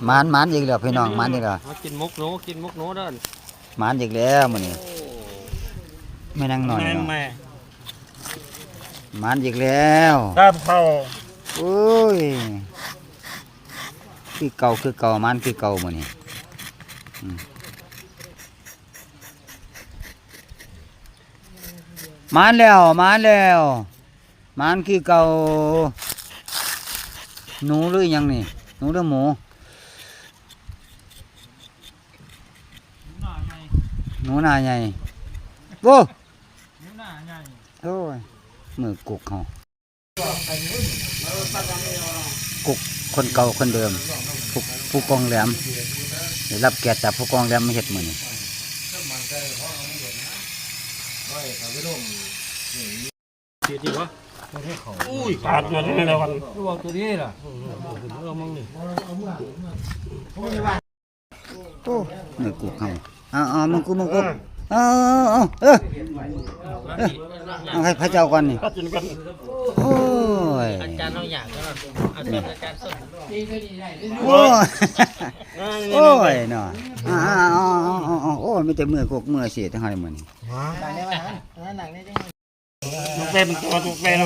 ໝານ ໝານອີກແລ້ວພີ່ນ້ອງ ໝານອີກແລ້ວ ມາກິນໝົກໜູ ກິນໝົກໜູເດີ ໝານອີກແລ້ວມື້ນີ້ ໂອ້ ແມ່ນາງນ້ອຍ ແມ່ນ ເນາະ ແມ່ ໝານອີກແລ້ວ ຕາມເຂົາ ໂອ້ຍ ຄືເກົ່າ ຄືເກົ່າ ໝານຄືເກົ່າມື້ນີ້ ອືມ ໝານແລ້ວ ໝານແລ້ວ ໝານຄືເກົ່າ ໜູຫຼືຫຍັງນີ້ ໜູຫຼືໝູ ໜູນາໃຫຍ່ ໂອ້ ໂອ້ຍ ມືກົກເຮົາ ກົກຄົນເກົ່າຄົນເດີມ ຜູ້ ຜູ້ກອງແຫຼມ ໄດ້ຮັບກຽດຈາກຜູ້ກອງແຫຼມມາເຮັດມື້ນີ້ ເສຍຈິງວະ ໂອ້ຍ ຂາດຕົວນີ້ແລ້ວ ຄືວ່າຕົວນີ້ລະ ເອີ ເອົາມັງນີ້ ໂອ້ ມື້ກຸກເຮົາ ເອົາ ເອົາ ມັງກຸກ ມັງກຸກ ເອີ ເອົາ ເອົາ ເອົາ ເອີ ເອົາ ໃຫ້ພະເຈົ້າກ່ອນນີ້ ໂອ້ຍ ອາຈານເຮົາຢາກແລ້ວເນາະ ເອົາ ເຊີນອາຈານ ໂອ້ຍ ໂອ້ຍເນາະ ເອົາ ເອົາ ເອົາ ໂອ້ຍ ມີແຕ່ມື້ກຸກມື້ເສຍ ເຮົາມື້ນີ້ ຍກເປັນຕົວ ຍົກເປັນ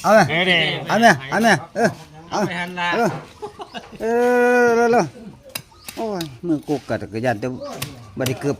ເອົາແມ່ ເອີ ເອົາແມ່ ເອົາແມ່ ເອີ ເອົາ ເອີ ເອີ ເອີ ໂອ້ຍ ມືກົກກະ ກະຢ້ານແຕ່ບໍ່ໄດ້ເກີບ